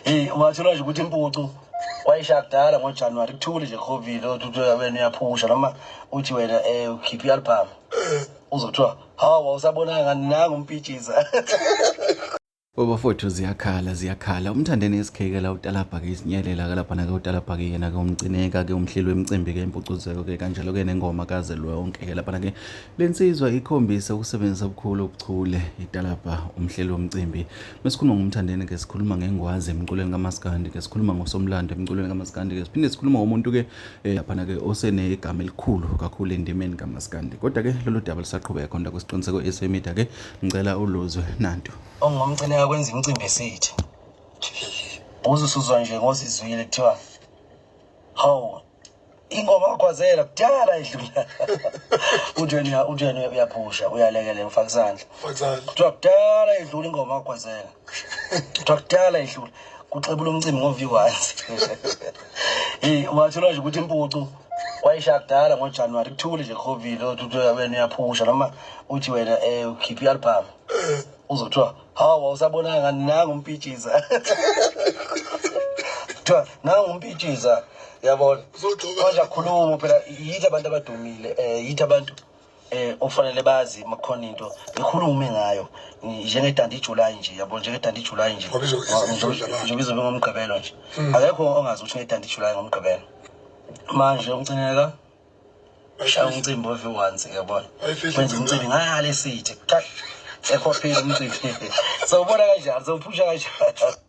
Hey, ungathola nje ukuthi impucu wayisha kudala ngoJanuary kuthule nje covid othi uthi wena uyaphusha noma uthi wena eh ukhipha i-album uzothiwa hawu awusabonanga nangu umpitshiza. Bafowethu ziyakhala ziyakhala umthandeni SK ke la utalabha ke izinyelela ke laphana ke utalabha ke yena ke umcineka ke umhleli wemcimbi ke impucuzeko ke kanjalo ke nengoma kaze lonke ke laphana ke lensizwa ikhombise ukusebenzisa obukhulu ubuchule italabha umhleli womcimbi mesikhuluma ngomthandeni ke sikhuluma ngengwazi emculweni kaMaskandi ke sikhuluma ngosomlando emculweni kaMaskandi ke siphinde sikhuluma ngomuntu ke eh, laphana ke osenegama elikhulu kakhulu endimeni kaMaskandi kodwa ke lolu daba lisaqhubeka khona kwisiqiniseko esemida ke ngicela uluzwe nanto Ongomcineka kwenza imicimbi esithi. Uze usuzwa nje ngozizwile kuthiwa hawu ingoma kaGwazela kudala idlula. Uthi wena uthi wena uyaphusha uyalekelela ufaka isandla. Kuthiwa kudala idlula ingoma kaGwazela. Kuthiwa kudala idlula. Kuxebula umcimbi ngo-V1. Hey ungathola nje ukuthi impucu wayisha kudala ngoJanuary kuthule nje covid othi uthi wena uyaphusha noma uthi wena eh ukhipha i-album uzothiwa hawu awusabonanga nangu umpitshiza kuthiwa nangu umpitshiza yabona manje akhuluma phela yithi abantu abadumile um yithi abantu eh ofanele bazi makhona into bekhulume ngayo njengedandi July nje yabo njengedandi July nje njengoba izobe ngomgqibelo nje hmm. akekho ongazi ukuthi ngedandi July ngomgqibelo manje umcineka shaya umcimbi every once yabona wenza umcimbi ngale sithi ekhophile umcimbi sawubona kanjani sawuphusha kanjani.